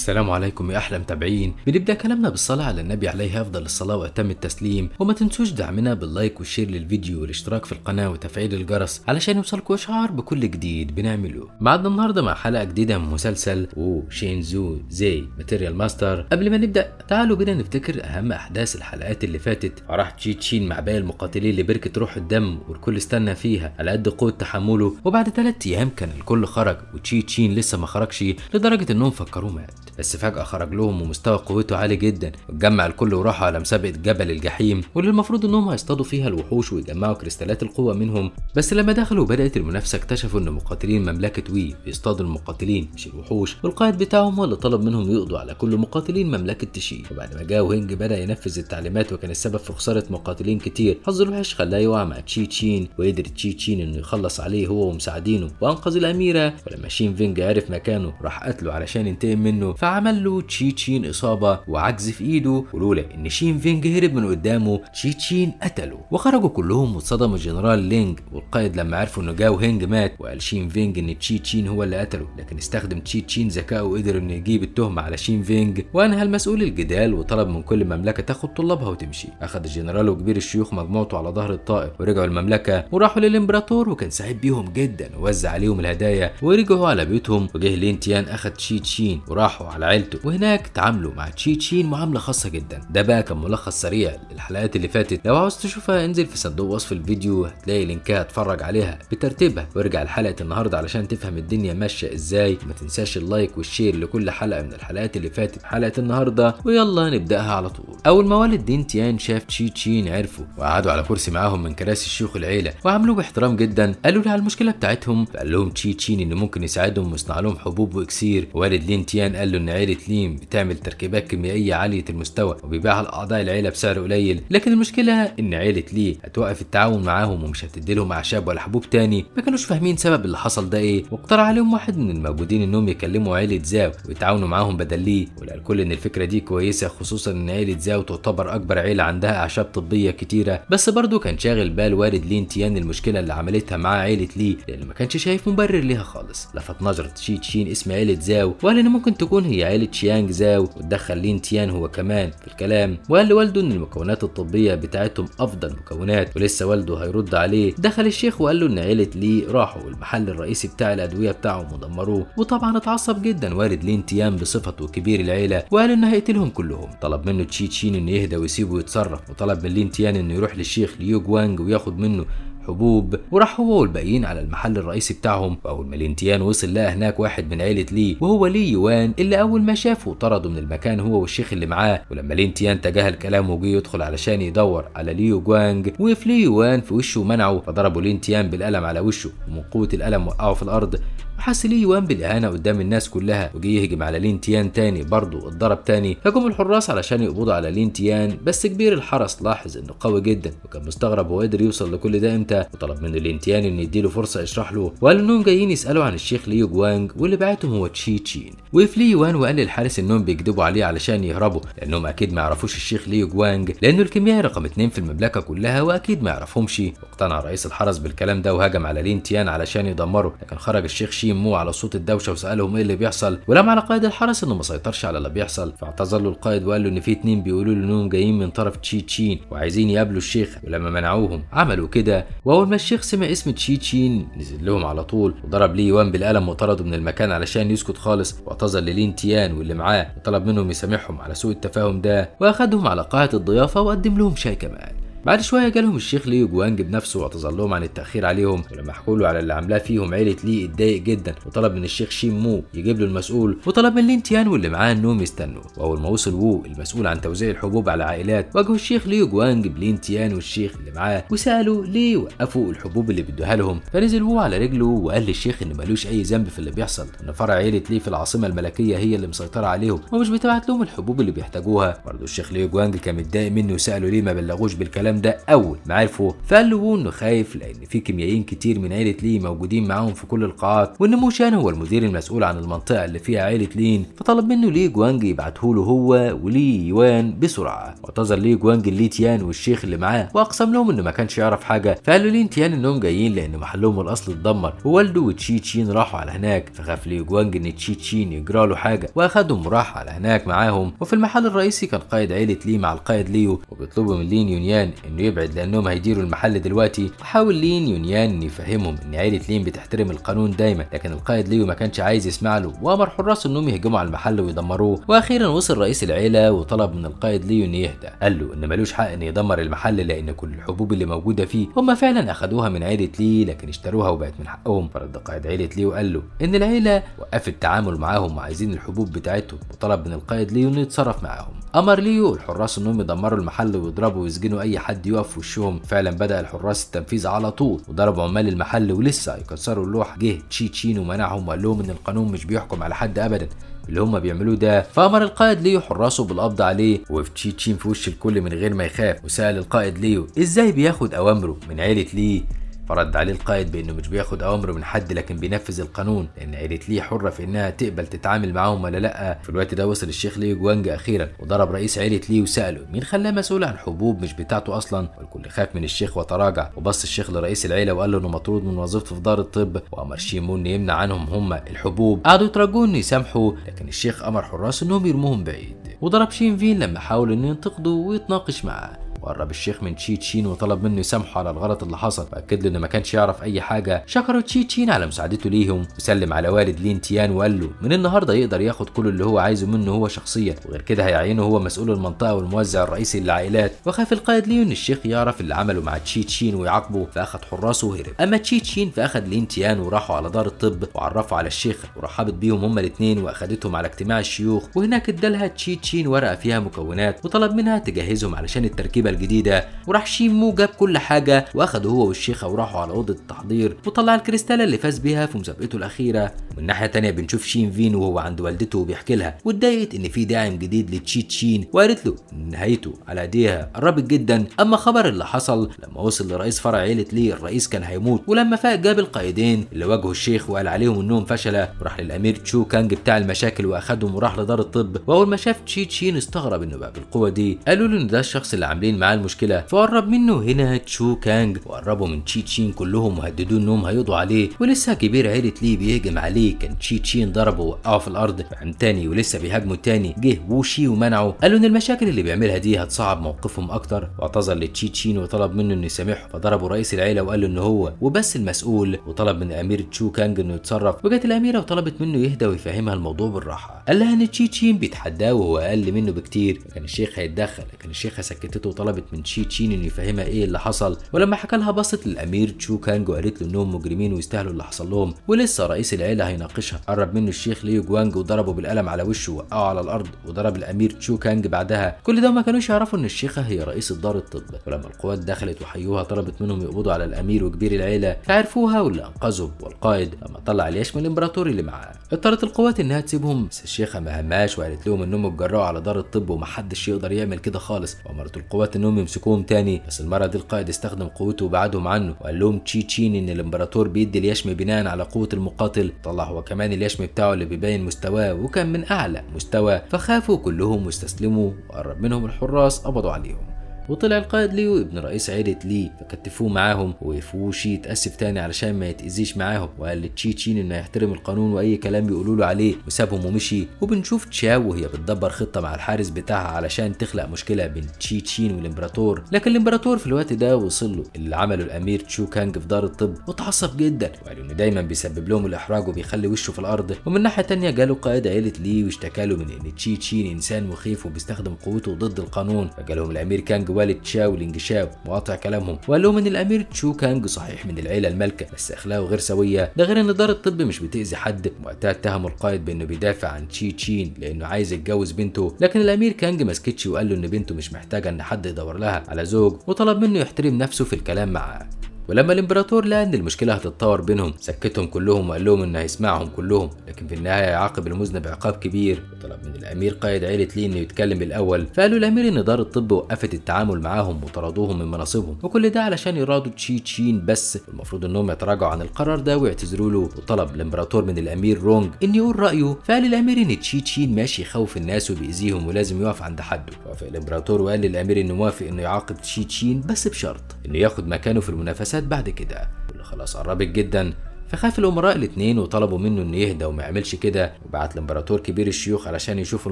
السلام عليكم يا احلى متابعين. بنبدا كلامنا بالصلاة على النبي عليه افضل الصلاة واتم التسليم، وما تنسوش دعمنا بال like وال share للفيديو والاشتراك في القناة وتفعيل الجرس علشان يوصلكوا اشعار بكل جديد بنعمله. معادنا النهارده مع حلقة جديدة من مسلسل وو شينزو زي Material Master. قبل ما نبدا تعالوا بينا نفتكر اهم احداث الحلقات اللي فاتت. راح تشي تشين مع باقي المقاتلين لبركه روح الدم والكل استنى فيها على قد قوة تحمله، وبعد 3 ايام كان الكل خرج وتشي تشين لسه ما خرجش لدرجة انهم فكروه مات. بس فجأة خرج لهم ومستوى قوته عالي جدا، واتجمع الكل وراحوا على مسابقة جبل الجحيم واللي المفروض انهم هيصطادوا فيها الوحوش ويجمعوا كريستالات القوة منهم. بس لما دخلوا وبدأت المنافسة اكتشفوا ان مقاتلين مملكة وي بيصطادوا المقاتلين مش الوحوش، والقائد بتاعهم هو اللي طلب منهم يقضوا على كل مقاتلين مملكة تشي. وبعد ما جاو هينج بدأ ينفذ التعليمات وكان السبب في خسارة مقاتلين كتير. حظ الوحش خلاه يقع مع تشي تشين، وقدر تشي تشين انه يخلص عليه هو ومساعدينه وانقذ الأميرة. ولما شين فينج عرف مكانه راح قتله علشان ينتقم منه، فعمل له تشي تشين اصابه وعجز في ايده، ولولا ان شين فينج هرب من قدامه تشي تشين قتله. وخرجوا كلهم واتصدم الجنرال لينج والقائد لما عرفوا ان جاو هينج مات، وقال شين فينج ان تشي تشين هو اللي قتله، لكن استخدم تشي تشين ذكائه وقدر انه يجيب التهمة على شين فينج، وانهى المسؤول الجدال وطلب من كل مملكة تاخد طلابها وتمشي. اخذ الجنرال وكبير الشيوخ مجموعته على ظهر الطائر ورجعوا المملكة وراحوا للامبراطور، وكان سعيد بيهم جدا ووزع عليهم الهدايا ورجعوا على بيوتهم. وجه لين تيان اخذ تشي تشين وراحوا على عيلته، وهناك تعاملوا مع تشي تشين معاملة خاصة جدا. ده بقى كان ملخص سريع للحلقات اللي فاتت، لو عاوز تشوفها انزل في صندوق وصف الفيديو هتلاقي لينكات اتفرج عليها بترتيبها، وارجع لحلقة النهارده علشان تفهم الدنيا ماشية ازاي. وما تنساش ال like وال share لكل حلقة من الحلقات اللي فاتت حلقة النهارده، ويلا نبداها على طول. اول ما والد دين تيان شاف تشي تشين عرفه وقعدوا على كرسي معاهم من كراسي الشيوخ العيلة وعاملوه باحترام جدا. قالوا له على المشكلة بتاعتهم، فقال لهم تشي تشين انه ممكن يساعدهم ويصنع لهم حبوب واكسير. والد لين تيان قال له ان عيله لين بتعمل تركيبات كيميائية عالية المستوى وبيبيعها لاعضاء العيلة بسعر قليل، لكن المشكلة ان عيله لي هتوقف التعاون معاهم ومش هتدي لهم اعشاب ولا حبوب تاني. ما كانوش فاهمين سبب اللي حصل ده ايه، واقترح عليهم واحد من الموجودين انهم يكلموا عيله زاو ويتعاونوا معاهم بدل ليه. ولقى الكل ان الفكرة دي كويسة، خصوصا ان عيله زاو تعتبر اكبر عيله عندها اعشاب طبية كتيرة. بس برضه كان شاغل بال والد لين تيان المشكلة اللي عملتها مع عيله لي، لان ما كانش شايف مبرر ليها خالص. لفت نظر تشي تشين اسم عيله زاو وقال ان ممكن تكون هي عيله شيانج زاو، وتدخل لين تيان هو كمان في الكلام وقال لوالده ان المكونات الطبية بتاعتهم افضل مكونات، ولسه والده هيرد عليه. دخل الشيخ وقال له ان عيله لي راحوا المحل الرئيسي بتاع الادوية بتاعهم ودمروه، وطبعا اتعصب جدا والد لين تيان بصفته كبير العيلة وقال انه هيقتلهم كلهم. طلب منه تشي تشين انه يهدى ويسيبه يتصرف، وطلب من لين تيان انه يروح للشيخ ليو جوانج وياخد منه حبوب. وراح هو والباقيين على المحل الرئيسي بتاعهم. واول ما لينتيان وصل لقى هناك واحد من عيله لي وهو لي يوان، اللي اول ما شافه طرده من المكان هو والشيخ اللي معاه. ولما لينتيان تجاهل كلامه وجه يدخل علشان يدور على ليو جوانج، وقف لي يوان في وشه ومنعه، فضربه لينتيان بالقلم على وشه، ومن قوة القلم وقعه في الارض. وحس لي يوان بالاهانه قدام الناس كلها، وجه يهجم على لين تيان تاني برضه اتضرب تاني. فجم الحراس علشان يقبضوا على لين تيان، بس كبير الحرس لاحظ انه قوي جدا وكان مستغرب هو قدر يوصل لكل ده امتى، وطلب منه لين تيان انه يديله فرصة يشرح له، وقال انهم جايين يسالوا عن الشيخ ليو جوانج واللي بعتهم هو تشي تشين. وقف لي يوان وقال للحارس انهم بيكذبوا عليه علشان يهربوا، لانهم اكيد ما يعرفوش الشيخ ليو جوانج لانه الكيميائي رقم 2 في المملكة كلها واكيد ما يعرفهمش. واقتنع رئيس الحرس بالكلام ده وهجم على لين تيان علشان يدمره، لكن خرج الشيخ شين مو على صوت الدوشة وسالهم ايه اللي بيحصل، ولام على قائد الحرس انه ما سيطرش على اللي بيحصل. فاعتذر له القائد وقال له ان في 2 بيقولوا له انهم جايين من طرف تشي تشين وعايزين يقابلوا الشيخ، ولما منعوهم عملوا كده. واول ما الشيخ سمع اسم تشي تشين نزل لهم على طول وضرب لي يوان بالقلم وطرده من المكان علشان يسكت خالص، واعتذر للين تيان واللي معاه وطلب منهم يسامحهم على سوء التفاهم ده، واخدهم على قاعة الضيافة وقدم لهم شاي كمان. بعد شوية جالهم الشيخ ليو جوانج بنفسه واعتذر لهم عن التاخير عليهم، ولما حكوا له على اللي عاملاه فيهم عيله لي اتضايق جدا، وطلب من الشيخ شين مو يجيب له المسؤول، وطلب من لين تيان واللي معاه انهم يستنوا. واول ما وصل وو المسؤول عن توزيع الحبوب على عائلات، واجهوا الشيخ ليو جوانج بلين تيان والشيخ اللي معاه وسالوا ليه وقفوا الحبوب اللي بيدوها لهم. فنزل وو على رجله وقال للشيخ ان ملوش اي ذنب في اللي بيحصل، ان فرع عيله لي في العاصمة الملكية هي اللي مسيطرة عليهم ومش بتبعت لهم الحبوب اللي بيحتاجوها. برضه الشيخ ليو جوانج كان متضايق منه وساله ليه ما بلغوش بالكلام الكلام ده اول ما عرفه. فقال له وو انه خايف لان في كيميائيين كتير من عيله لي موجودين معاهم في كل القاعات، وان موشان هو المدير المسؤول عن المنطقة اللي فيها عيله لين. فطلب منه لي جوانج يبعته له هو ولي يوان بسرعة. واعتذر لي جوانج لي تيان والشيخ اللي معاه واقسم لهم انه ما كانش يعرف حاجة. فقال له لين تيان انهم جايين لان محلهم الاصل اتدمر ووالده وتشي تشين راحوا على هناك. فخاف لي جوانج ان تشي تشين يجرى له حاجة واخدهم وراح على هناك معاهم. وفي المحل الرئيسي كان قائد عيله لي مع القائد ليو، وبيطلبوا من لين يونيان انه يبعد لانهم هيديروا المحل دلوقتي. وحاول لين يونيان ان يفهمهم ان عيله لين بتحترم القانون دايما، لكن القائد ليو ما كانش عايز يسمع له وامر حراسة انهم يهجموا على المحل ويدمروه. واخيرا وصل رئيس العيلة وطلب من القائد ليو انه يهدى، قال له ان ملوش حق ان يدمر المحل لان كل الحبوب اللي موجودة فيه هم فعلا اخدوها من عيله لي، لكن اشتروها وبقت من حقهم. فرد قائد عيله لي وقال له ان العيلة وقفت التعامل معاهم وعايزين الحبوب بتاعتهم، وطلب من القائد ليو انه يتصرف معاهم. امر ليو الحراس انهم يدمروا المحل ويضربوا ويسجنوا اي حد يقف في وشهم. فعلا بدا الحراس التنفيذ على طول وضربوا عمال المحل ولسه يكسروا اللوح. جه تشي تشين ومنعهم وقال لهم ان القانون مش بيحكم على حد ابدا اللي هم بيعملوه ده. فامر القائد ليو حراسة بالقبض عليه، وقف تشي تشين في وش الكل من غير ما يخاف. وسأل القائد ليو ازاي بياخد اوامره من عيلة لي. فرد عليه القائد بانه مش بياخد اوامره من حد لكن بينفذ القانون، لان عيله لي حره في انها تقبل تتعامل معاهم ولا لا. في الوقت ده وصل الشيخ ليو جوانج اخيرا وضرب رئيس عيله لي وساله مين خلاه مسؤول عن حبوب مش بتاعته اصلا. والكل خاف من الشيخ وتراجع. وبص الشيخ لرئيس العيلة وقال له انه مطرود من وظيفته في دار الطب، وامر شيمون يمنع عنهم هم الحبوب. قعدوا يترجوه انه يسامحوا، لكن الشيخ امر حراسة انهم يرموهم بعيد. وضرب شين فين لما حاول انه ينتقده ويتناقش معاه. وقرب الشيخ من تشي تشين وطلب منه يسامحه على الغلط اللي حصل، واكد له انه ما كانش يعرف اي حاجة. شكروا تشي تشين على مساعدته ليهم، وسلم على والد لين تيان وقال له من النهارده يقدر ياخد كل اللي هو عايزه منه هو شخصيا، وغير كده هيعينه هو مسؤول المنطقة والموزع الرئيسي للعائلات. وخاف القائد ليو ان الشيخ يعرف اللي عمله مع تشي تشين ويعاقبه، فاخد حراسة وهرب. اما تشي تشين فاخد لين تيان وراحوا على دار الطب وعرفوا على الشيخ، ورحبت بيهم هما الاثنين واخدتهم على اجتماع الشيوخ. وهناك ادالها تشي تشين ورقة فيها مكونات وطلب منها تجهزهم علشان التركيبة الجديدة. وراح شيمو جاب كل حاجة واخده هو والشيخة وراحوا على اوضة التحضير وطلع الكريستاله اللي فاز بيها في مسابقته الاخيرة. ومن ناحية تانية بنشوف شين فين وهو عند والدته وبيحكي لها، واتضايقت ان في داعم جديد لتشي تشين وقالت له ان نهايته على ايديها قربت جدا. اما خبر اللي حصل لما وصل لرئيس فرع عيله ليه الرئيس كان هيموت، ولما فاق جاب القائدين اللي واجهوا الشيخ وقال عليهم انهم فشله، وراح للامير تشو كانج بتاع المشاكل واخدهم وراح لدار الطب. واول ما شاف تشي تشين استغرب انه بقى بالقوة دي، قالوا له ان ده الشخص اللي عاملين معاه المشكلة. فقرب منه هنا تشو كانج وقربوا من تشي تشين كلهم وهددوه انهم هيقضوا عليه. ولسه كبير عيله ليه بيهجم عليه، كان تشي تشين ضربه ووقعه في الارض. فقام تاني ولسه بيهاجمه تاني، جه ووشي ومنعه، قالوا ان المشاكل اللي بيعملها دي هتصعب موقفهم اكتر. واعتذر لتشي تشين وطلب منه انه يسامحه، فضربه رئيس العيلة وقال له ان هو وبس المسؤول، وطلب من امير تشو كانج انه يتصرف. وجت الاميرة وطلبت منه يهدى ويفهمها الموضوع بالراحة. قال لها ان تشي تشين بيتحداه وهو اقل منه بكتير، فكان الشيخ هيتدخل، لكن الشيخه سكتته وطلبت من تشي تشين انه يفهمها ايه اللي حصل. ولما حكى لها بصت للامير تشو كانج وقالت له انهم مجرمين ويستاهلوا اللي حصل لهم، ولسه رئيس العيلة هيناقشها. قرب منه الشيخ ليو جوانج وضربه بالقلم على وشه ووقعه على الارض، وضرب الامير تشو كانج بعدها. كل ده ما كانوش يعرفوا ان الشيخه هي رئيس دار الطب. ولما القوات دخلت وحيوها طلبت منهم يقبضوا على الامير وكبير العيلة، فعرفوها واللي انقذهم والقائد لما طلع اليشم الامبراطوري اللي معاه. اضطرت القوات انها تسيبهم، بس الشيخه ما هماش وقالت لهم انهم اتجرأوا على دار الطب ومحدش يقدر يعمل كده خالص، وامرت القوات انهم يمسكوهم تاني. بس المرة دي القائد استخدم قوته وبعدهم عنه، وقال لهم تشي تشين ان الامبراطور بيدي اليشم بناء على قوة المقاتل. طلع هو كمان اليشم بتاعه اللي بيبين مستواه وكان من اعلى مستوى، فخافوا كلهم واستسلموا، وقرب منهم الحراس قبضوا عليهم. وطلع القائد ليو ابن رئيس عيلة لي، فكتفوه معاهم ووقفوشي يتأسف تاني علشان ما يتأذيش معاهم، وقال لتشي تشين انه يحترم القانون واي كلام بيقولوا له عليه، وسابهم ومشي. وبنشوف تشاو وهي بتدبر خطة مع الحارس بتاعها علشان تخلق مشكلة بين تشي تشين والامبراطور، لكن الامبراطور في الوقت ده وصل له اللي عمله الامير تشو كانج في دار الطب وتعصب جدا، وقال انه دايما بيسبب لهم الاحراج وبيخلي وشه في الارض. ومن ناحية تانية جاله قائد عيلة لي واشتكى له من ان تشي تشين انسان مخيف وبيستخدم قوته ضد القانون، فجالهم الامير كانج والد تشاو لينج شاو وقاطع كلامهم وقال لهم ان الامير تشو كانج صحيح من العيلة المالكة بس اخلاقه غير سويه، ده غير ان دار الطب مش بتاذي حد. وقتها اتهموا القائد بانه بيدافع عن تشي تشين لانه عايز يتجوز بنته، لكن الامير كانج ما سكتش وقال له ان بنته مش محتاجه ان حد يدور لها على زوج، وطلب منه يحترم نفسه في الكلام معاه. ولما الامبراطور لقى ان المشكلة هتتطور بينهم سكتهم كلهم وقال لهم انه هيسمعهم كلهم، لكن في النهاية يعاقب المذنب عقاب كبير. وطلب من الامير قائد عيله لي انه يتكلم الاول، فقالوا الامير ان دار الطب وقفت التعامل معاهم وطردوهم من مناصبهم، وكل ده علشان يراضوا تشي تشين بس، والمفروض انهم يتراجعوا عن القرار ده ويعتذروا له. وطلب الامبراطور من الامير رونج ان يقول رايه، فقال الامير ان تشي تشين ماشي يخوف الناس وبيأذيهم ولازم يقف عند حده. وافق الامبراطور وقال للامير انه موافق انه يعاقب تشي تشين بس بشرط انه ياخد مكانه في المنافسات بعد كده، واللي خلاص قربت جدا. فخاف الامراء الاثنين وطلبوا منه انه يهدى وما يعملش كده. وبعت الامبراطور كبير الشيوخ علشان يشوفوا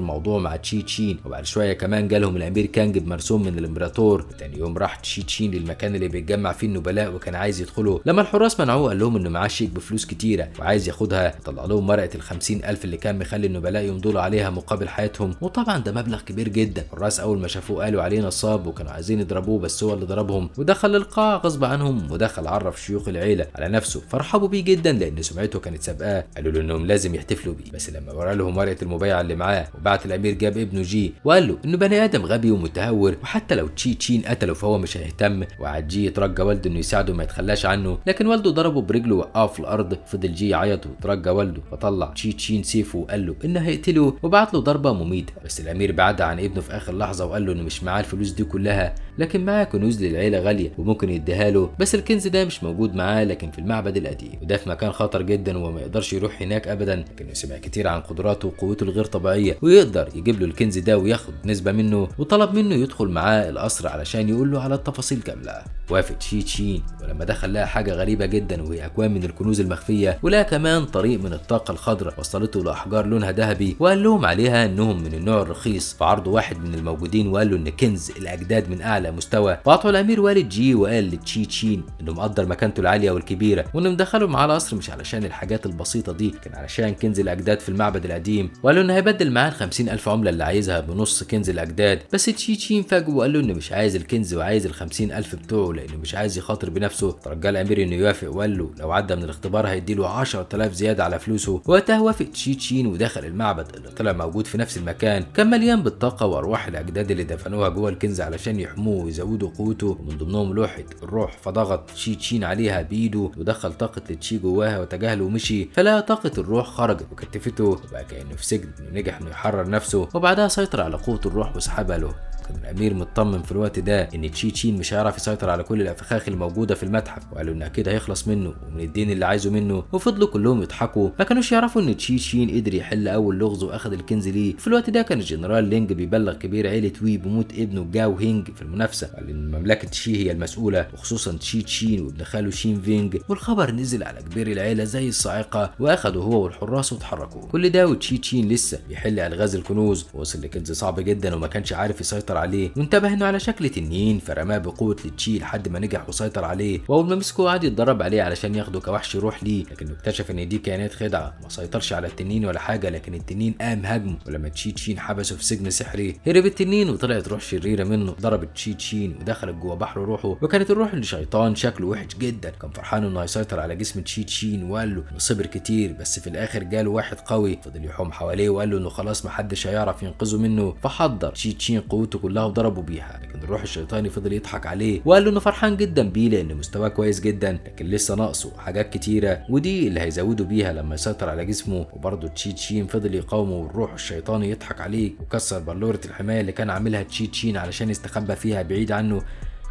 الموضوع مع تشي تشين. وبعد شوية كمان جالهم الامير كانج بمرسوم من الامبراطور. تاني يوم راح تشي تشين للمكان اللي بيتجمع فيه النبلاء وكان عايز يدخله. لما الحراس منعوه قال لهم انه معاه شيك بفلوس كتيرة وعايز ياخدها. طلع لهم ورقة ال50,000 اللي كان مخلي النبلاء يمضوا عليها مقابل حياتهم، وطبعا ده مبلغ كبير جدا. الحراس اول ما شافوه قالوا عليه نصاب وكانوا عايزين يضربوه، بس هو اللي ضربهم ودخل القاعة غصب عنهم، ودخل عرف شيوخ العيلة على نفسه فرحبوا بيه جدا لان سمعته كانت سابقاه. قالوا له انهم لازم يحتفلوا بيه، بس لما ورا لهم ورقة المبايعة اللي معاه. وبعت الامير جاب ابنه جي وقال له انه بني ادم غبي ومتهور، وحتى لو تشي تشين قتله فهو مش هيهتم. وقعد جي يترجى والده انه يساعده وما يتخلاش عنه، لكن والده ضربه برجله وقعه في الارض. فضل جي يعيط وترجى والده، فطلع تشي تشين سيفه وقال له انه هيقتله وبعت له ضربه مميته. بس الامير بعد عن ابنه في اخر لحظة وقال له انه مش معاه الفلوس دي كلها، لكن معاه كنوز للعيلة غالية وممكن يديها له، بس الكنز ده مش موجود معاه لكن في المعبد القديم، وده في مكان خطر جدا وما يقدرش يروح هناك ابدا. لكنه سمع كتير عن قدراته وقوته الغير طبيعية ويقدر يجيب له الكنز ده وياخد نسبه منه، وطلب منه يدخل معاه القصر علشان يقول له على التفاصيل كاملة. وافق تشي تشين، ولما دخل لقى حاجة غريبة جدا وهي اكوام من الكنوز المخفيه، ولقى كمان طريق من الطاقة الخضراء وصلته لاحجار لونها ذهبي، وقال لهم عليها انهم من النوع الرخيص. فعرضوا واحد من الموجودين وقال له ان كنز الاجداد من اعلى مستوى. فعطوا الامير والد جي وقال لتشي تشين انه مقدر مكانته العالية والكبيرة، وانه مدخله معاه القصر مش علشان الحاجات البسيطة دي، كان علشان كنز الاجداد في المعبد القديم. وقال له انه هيبدل معاه ال50,000 عمله اللي عايزها بنص كنز الاجداد. بس تشي تشين فاجئه وقال له انه مش عايز الكنز وعايز ال50,000 بتوعه لانه مش عايز يخاطر بنفسه. ترجى الامير انه يوافق وقال له لو عدى من الاختبار هيديله 10,000 زيادة على فلوسه. وقتها وافق تشي تشين ودخل المعبد اللي طلع موجود في نفس المكان، كان مليان بالطاقة وارواح الاجداد اللي دفنوها جوه الكنز علشان يحموه ويزودوا قوته، ومن ضمنهم لوحة الروح. فضغط تشي تشين عليها بايده ودخل طاقة التشي جواها وتجاهله ومشي، فلقى طاقة الروح خرجت وكتفته وبقى كانه في سجن. نجح انه يحرر نفسه وبعدها سيطر على قوة الروح وسحبها له. كان الامير مطمن في الوقت ده ان تشي تشين مش هيعرف يسيطر على كل الافخاخ الموجودة في المتحف، وقالوا ان اكيد هيخلص منه ومن الدين اللي عايزه منه. وفضلوا كلهم يضحكوا، ما كانوش يعرفوا ان تشي تشين قدر يحل اول لغز واخد الكنز ليه. في الوقت ده كان الجنرال لينج بيبلغ كبير عيله وي بموت ابنه جاو هينج في المنافسة، قال ان مملكة شي هي المسؤولة وخصوصا تشي تشين وابن خاله شين فينج. والخبر نزل على كبير العيلة زي الصاعقة، واخدوا هو والحراس وتحركوا. كل ده وتشي تشين لسه بيحل الغاز الكنوز، ووصل لكنز صعب جدا وما كانش عارف يسيطر عليه، وانتبه انه على شكل تنين فرماه بقوة لتشي لحد ما نجح وسيطر عليه. واول ما مسكه قعد يتدرب عليه علشان ياخده كوحش روح ليه، لكنه اكتشف ان دي كانت خدعه، ما سيطرش على التنين ولا حاجة، لكن التنين قام هاجمه. ولما تشي تشين حبسه في سجن سحري هرب التنين وطلعت روح شريرة منه، ضربت تشي تشين ودخلت جوه بحر روحه، وكانت الروح لشيطان شكله وحش جدا. كان فرحان انه هيسيطر على جسم تشي تشين وقال له انه صبر كتير، بس في الاخر جاله واحد قوي فضل يحوم حواليه وقال له انه خلاص محدش هيعرف ينقذه منه. فحضر تشي تشين قوته كلها وضربه بيها، لكن الروح الشيطاني فضل يضحك عليه وقال له انه فرحان جدا بيه لان مستواه كويس جدا، لكن لسه ناقصه حاجات كتيرة ودي اللي هيزوده بيها لما يسيطر على جسمه. وبرضه تشي تشين فضل يقاومه والروح الشيطاني يضحك عليه وكسر بلوره الحماية اللي كان عاملها تشي تشين علشان يستخبى فيها بعيد عنه،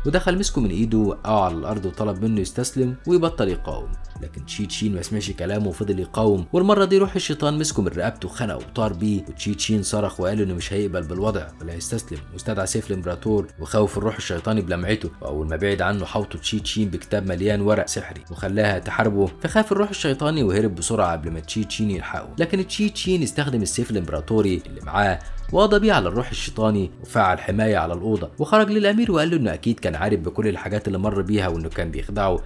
ودخل مسكه من ايده وقعه على الارض وطلب منه يستسلم ويبطل يقاوم. لكن تشي تشين ما سمعش كلامه وفضل يقاوم، والمرة دي روح الشيطان مسكه من رقبته وخنقه وطار بيه. وتشي تشين صرخ وقال انه مش هيقبل بالوضع ولا هيستسلم، واستدعى سيف الامبراطور وخوف الروح الشيطاني بلمعته. واول ما بعد عنه حوطه تشي تشين بكتاب مليان ورق سحري وخلاها تحاربه، فخاف الروح الشيطاني وهرب بسرعة قبل ما تشي تشين يلحقه. لكن تشي تشين استخدم السيف الامبراطوري اللي معاه وقضى بيه على الروح الشيطاني وفعل حماية على الاوضة، وخرج للامير وقال له انه اكيد كان عارف بكل الحاجات اللي مر بيها وانه كان بيخدعه.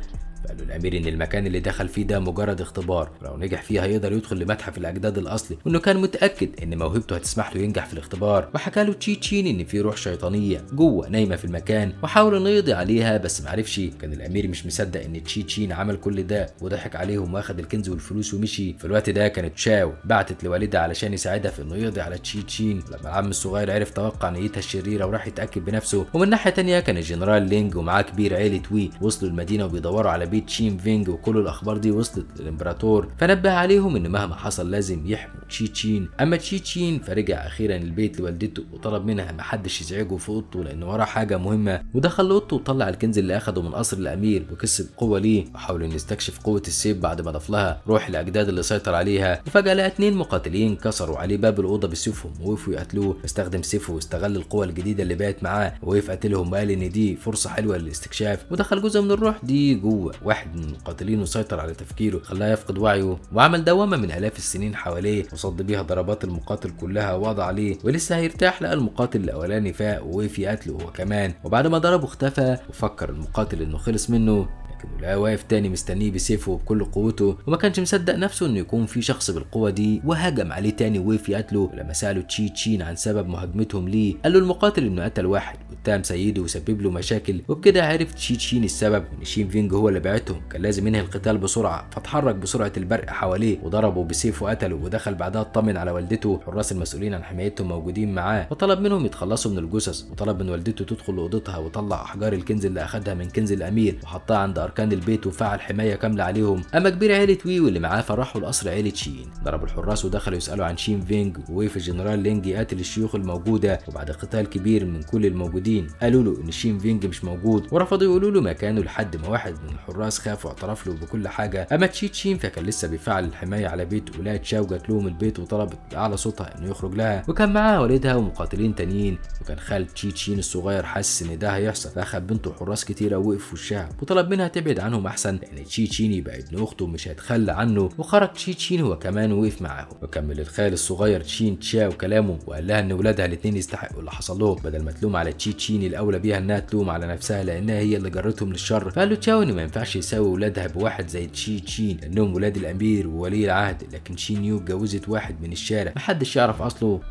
فقال له الامير ان المكان اللي دخل فيه ده مجرد اختبار، ولو نجح فيه هيقدر يدخل لمتحف الاجداد الاصلي، وانه كان متاكد ان موهبته هتسمح له ينجح في الاختبار. وحكى له تشيتشين ان في روح شيطانية جوه نايمة في المكان، وحاول انه يقضي عليها بس معرفش. كان الامير مش مصدق ان تشيتشين عمل كل ده وضحك عليهم واخد الكنز والفلوس ومشي. في الوقت ده كانت تشاو بعتت لوالدها علشان يساعدها في انه يقضي على تشيتشين. لما العم الصغير عرف توقع نيتها الشريرة وراح يتاكد بنفسه. ومن ناحية تانية كان الجنرال لينج ومعاه كبير عيله وي وصلوا المدينة وبيدوروا على بيت شين فينج، وكل الاخبار دي وصلت للامبراطور، فنبه عليهم ان مهما حصل لازم يحموا تشيتشين. اما تشيتشين فرجع اخيرا البيت لوالدته وطلب منها ما حدش يزعجه في اوضته لان وراه حاجة مهمة، ودخل لاوضته وطلع الكنز اللي اخده من قصر الامير وكسب قوة ليه، وحاول انه يستكشف قوة السيف بعد ما ضاف لها روح الاجداد اللي سيطر عليها. وفجاة لقى 2 مقاتلين كسروا عليه باب الاوضة بسيوفهم ووقفوا يقتلوه، فاستخدم سيفه واستغل القوة الجديدة اللي بقت معاه ووقف قتلهم وقال ان دي فرصة حلوة للاستكشاف، ودخل جزء من الروح دي جوه واحد من المقاتلين وسيطر على تفكيره خلاه يفقد وعيه، وعمل دوامه من الاف السنين حواليه وصد بيها ضربات المقاتل كلها ووضع عليه، ولسه هيرتاح لقى المقاتل الاولاني فاق ووقف يقتله هو كمان، وبعد ما ضربه اختفى، وفكر المقاتل انه خلص منه، لكنه لقاه واقف تاني مستنيه بسيفه وبكل قوته، وما كانش مصدق نفسه انه يكون في شخص بالقوة دي، وهجم عليه تاني ووقف يقتله. ولما ساله تشي تشين عن سبب مهاجمتهم ليه، قال له المقاتل انه قتل واحد واتهم سيده وسبب له مشاكل، وبكده عرف تشي تشين السبب ان شين فينج هو اللي بعتهم، كان لازم ينهي القتال بسرعة، فتحرك بسرعة البرق حواليه وضربه بسيفه وقتله، ودخل بعدها اطمن على والدته، حراس المسؤولين عن حمايتهم موجودين معاه، وطلب منهم يتخلصوا من الجثث، وطلب من والدته تدخل لاوضتها وطلع احجار الكنز اللي اخدها من كنز الامير وحطها عند اركان البيت وفعل حماية كاملة عليهم. اما كبير عيله وي واللي معاه فراحوا لقصر عيله شين، ضربوا الحراس ودخلوا يسالوا عن شين فينج، ووقف الجنرال لينج يقاتل الشيوخ الموجودة، وبعد قتال كبير من كل الموجودين قالوا له ان شين فينج مش موجود، ورفضوا يقولوا له مكانه لحد ما واحد من الحراس خاف واعترف له بكل حاجة. اما تشي تشين فكان لسه بيفعل الحماية على بيته، ولقت تشاو جات لهم البيت وطلبت باعلى صوتها انه يخرج لها، وكان معاها والدها ومقاتلين تانيين، وكان خال تشي تشين الصغير حاسس ان ده هيحصل، فاخد بنته حراس كتيرة ووقف في وشها وطلب منها تبعد عنهم احسن لان تشي تشين يبقى ابن اخته مش هيتخلى عنه. وخرج تشي تشين هو كمان ووقف معاهم، وكمل الخال الصغير تشين تشاو كلامه وقال لها ان ولادها الاثنين يستحقوا اللي حصل لهم، بدل ما تلوم على تشي تشين الاولى بيها انها تلوم على نفسها لانها هي اللي جرتهم للشر. فقال له تشاو ان ما ينفعش يساوي ولادها بواحد زي تشي تشين لانهم ولاد الامير وولي العهد، لكن شين يو اتجوزت واحد من الشارع محدش يعرف اصله.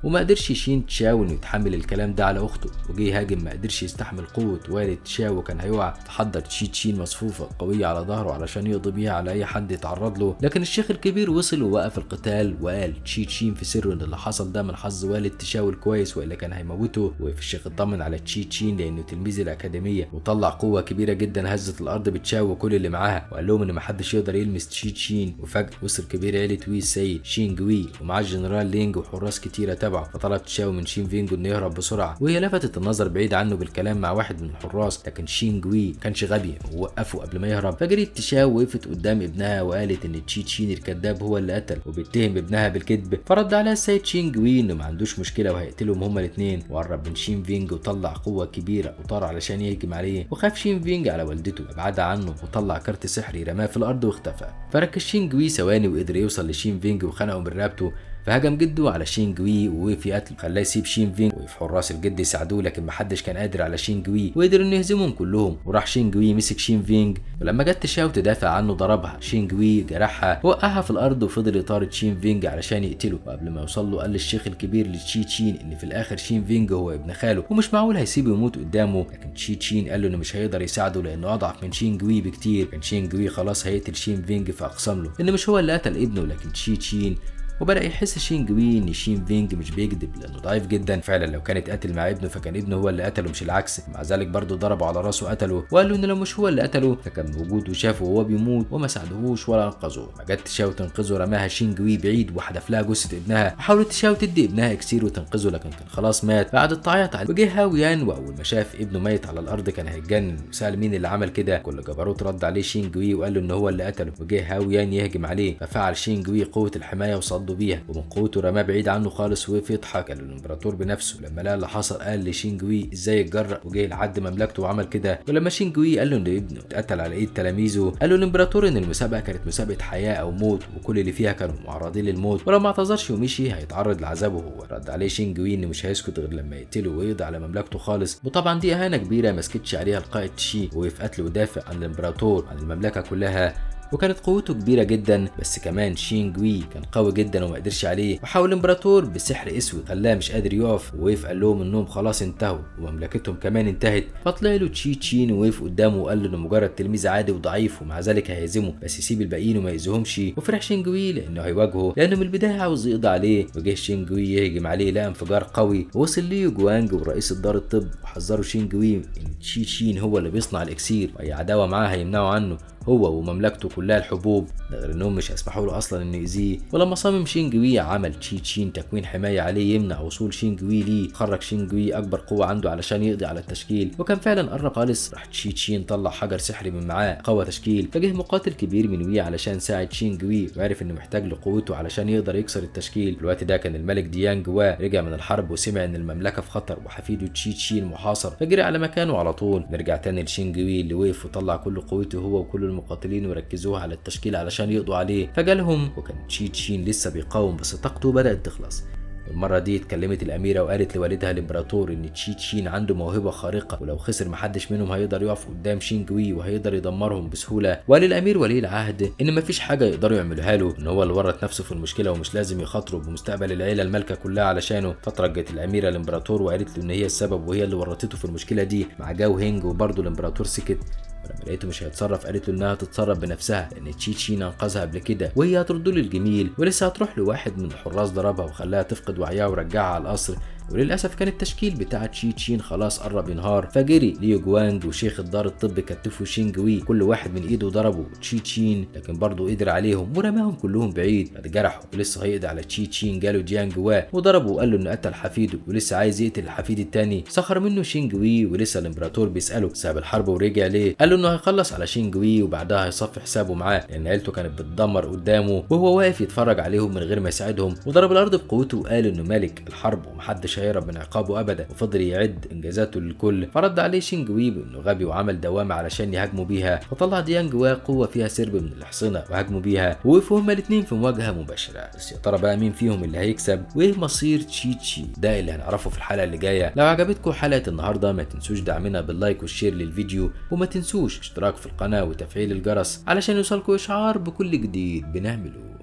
وما قدرش شين تشاو انه يتحمل الكلام ده على اخته، وجه يهاجم ما قدرش يستحمل قوة والد تشاو وكان هيقع. تحضر تشي تشين مصفوفة قوية على ظهره علشان يقضي بيها على اي حد يتعرض له، لكن الشيخ الكبير وصل ووقف القتال، وقال تشي تشين في سره ان اللي حصل ده من حظ والد تشاو الكويس والا كان هيموته. وقف الشيخ اطمن على تشي تشين لانه تلميذ الاكاديمية، وطلع قوة كبيرة جدا هزت الارض بتشاو وكل اللي معاها، وقال لهم ان ما حدش يقدر يلمس تشي تشين. وفجاة وصل كبير عيله وي السيد شين جوي ومعاه الجنرال لينج وحراس كتيرة تبعه، فطلب تشاو من شين فينجو انه يهرب بسرعة، وهي لفتت النظر بعيد عنه بالكلام مع واحد من الحراس، لكن شين جوي كانش غبي ووقفه قبل ما يهرب. فجريت تشاو وقفت قدام ابنها وقالت ان تشي تشين الكذاب هو اللي قتل وبيتهم ابنها بالكذب. فرد عليها السيد شين جوي انه ما عندوش مشكلة وهيقتلهم هما الاثنين، وقرب من شين فينج وطلع قوة كبيرة وطار علشان يهجم عليه، وخاف شين فينج على والدته ابعدها عنه وطلع كارت سحري رماه في الارض واختفى. فركز شين جوي ثواني وقدر يوصل لشين فينج وخنقه من رقبته، فهجم جده على شين جوي ووقف يقتله، خلاه يسيب شين فينج، وقف حراس الجد يساعدوه لكن محدش كان قادر على شين جوي وقدر انه يهزمهم كلهم. وراح شين جوي مسك شين فينج، ولما جت تشاو تدافع عنه ضربها شين جوي جرحها وقعها في الارض، وفضل يطارد شين فينج علشان يقتله. وقبل ما يوصل له قال للشيخ الكبير لتشي تشين ان في الاخر شين فينج هو ابن خاله ومش معقول هيسيبه يموت قدامه، لكن تشي تشين قال له انه مش هيقدر يساعده لانه اضعف من شين جوي بكتير. كان شين جوي خلاص هيقتل شين فينج فاقسم له ان مش هو اللي قتل ابنه لكن تشي تشين. وبدأ يحس شين جوي ان شين فينج مش بيكذب لانه ضعيف جدا، فعلا لو كان اتقتل مع ابنه فكان ابنه هو اللي قتله مش العكس. مع ذلك برضه ضربه على راسه وقتله، وقال له ان لو مش هو اللي قتله فكان موجود وشافه وهو بيموت وما ساعدهوش ولا انقذه. ما جت تشاو تنقذه رماها شين جوي بعيد وحدف لها جثة ابنها، وحاولت تشاو تدي ابنها اكسير وتنقذه لكن كان خلاص مات. فقعدت تعيط عليه، وجه هاويان واول ما شاف ابنه ميت على الارض كان هيتجنن وسال مين اللي عمل كده. كل جبروت رد عليه شين جوي وقال له ان هو اللي قتله، وجه هاويان يهجم عليه ففعل شين جوي قوة الحماية وصدها صده بيها، ومن قوته رماه بعيد عنه خالص ووقف يضحك. قال الامبراطور بنفسه لما لقى اللي حصل قال لشينجوي ازاي اتجرأ وجه لحد مملكته وعمل كده. ولما شينجوي قال له ان ابنه اتقتل على ايد تلاميذه، قال له الامبراطور ان المسابقة كانت مسابقة حياة او موت، وكل اللي فيها كانوا معرضين للموت، ولو ما اعتذرش ومشي هيتعرض لعذابه هو. رد عليه شينجوي انه مش هيسكت غير لما يقتله ويقضي على مملكته خالص، وطبعا دي اهانه كبيرة ما سكتش عليها القائد تشي، ووقف قتل ودافع عن الامبراطور عن المملكة كلها، وكانت قوته كبيرة جدا. بس كمان شينجوي كان قوي جدا وما قدرش عليه، وحاول الامبراطور بسحر اسود خلاه مش قادر يقف، ووقف قال لهم انهم خلاص انتهوا ومملكتهم كمان انتهت. فطلع له تشي تشين ووقف قدامه وقال له انه مجرد تلميذ عادي وضعيف ومع ذلك هيهزمه، بس يسيب الباقيين وما يأذيهمش. وفرح شينجوي لانه هيواجهه، لانه من البداية عاوز يقضي عليه. وجه شينجوي يهجم عليه لقى انفجار قوي، ووصل ليو جوانج ورئيس الدار الطب وحذروا شينجوي ان تشي تشين هو اللي بيصنع الاكسير، واي عداوة معاه هيمنعوا عنه هو ومملكته كلها الحبوب، ده غير انهم مش هيسمحوا له اصلا انه يأذيه. ولما صمم شينجوي عمل تشي تشين تكوين حماية عليه يمنع وصول شينجوي ليه. خرج شينجوي اكبر قوة عنده علشان يقضي على التشكيل، وكان فعلا قرب خالص. راح تشي تشين طلع حجر سحري من معاه قوى تشكيل، فجه مقاتل كبير من وي علشان ساعد شينجوي وعرف انه محتاج لقوته علشان يقدر يكسر التشكيل. في الوقت ده كان الملك ديانج وا رجع من الحرب وسمع ان المملكة في خطر وحفيده تشي تشين محاصر، فجري على مكانه على طول. نرجع تاني لشينجوي اللي وقف وطلع كل قوته هو وكل المقاتلين وركزوها على التشكيل علشان يقضوا عليه. فجالهم وكان تشي تشين لسه بيقاوم، بس طاقته بدأت تخلص. المرة دي اتكلمت الأميرة وقالت لوالدها الإمبراطور إن تشي تشين عنده موهبة خارقة، ولو خسر محدش منهم هيقدر يقف قدام شينجوي وهيقدر يدمرهم بسهولة. وقال الأمير ولي العهد إن مفيش حاجة يقدروا يعملوها له، إن هو اللي ورط نفسه في المشكلة ومش لازم يخاطروا بمستقبل العيلة المالكة كلها علشانه. فترجت الأميرة الإمبراطور وقالت له إن هي السبب وهي اللي ورطته في المشكلة دي مع جاو هينج، وبرضه الإمبراطور سكت. ولما لقيته مش هيتصرف قالت له انها تتصرف بنفسها، لان تشي تشين انقذها قبل كده وهي هترد له الجميل، ولسه هتروح لواحد من الحراس ضربها وخلاها تفقد وعيها ورجعها على القصر. وللاسف كان التشكيل بتاع تشي تشين خلاص قرب ينهار، فجري ليو جوانج وشيخ الدار الطب كتفوا شينجوي كل واحد من ايده ضربوا تشي تشين، لكن برضه قدر عليهم ورماهم كلهم بعيد. اتجرحوا ولسه هيقضي على تشي تشين جاله جيانج وا وضربه وقال له انه قتل حفيده ولسه عايز يقتل الحفيد الثاني. سخر منه شينجوي ولسه الامبراطور بيساله ساب الحرب ورجع ليه، قال له انه هيخلص على شينجوي وبعدها هيصفي حسابه معاه، لان عيلته كانت بتدمر قدامه وهو واقف يتفرج عليهم من غير ما يساعدهم. وضرب الارض بقوته وقال انه ملك الحرب ومحدش هيهرب من عقابه ابدا، وفضل يعد انجازاته للكل. فرد عليه شينجوي بانه غبي وعمل دوامه علشان يهاجموا بيها، فطلع ديانج وا قوة فيها سرب من الحصنه وهاجموا بيها، ووقفوا هما الاثنين في مواجهة مباشرة. بس يا ترى بقى مين فيهم اللي هيكسب وايه مصير تشي تشي؟ ده اللي هنعرفه في الحلقة اللي جاية. لو عجبتكم حلقة النهارده ما تنسوش دعمنا بال like وال share للفيديو، وما تنسوش اشتراك في القناة وتفعيل الجرس علشان يوصلكم اشعار بكل جديد بنعمله.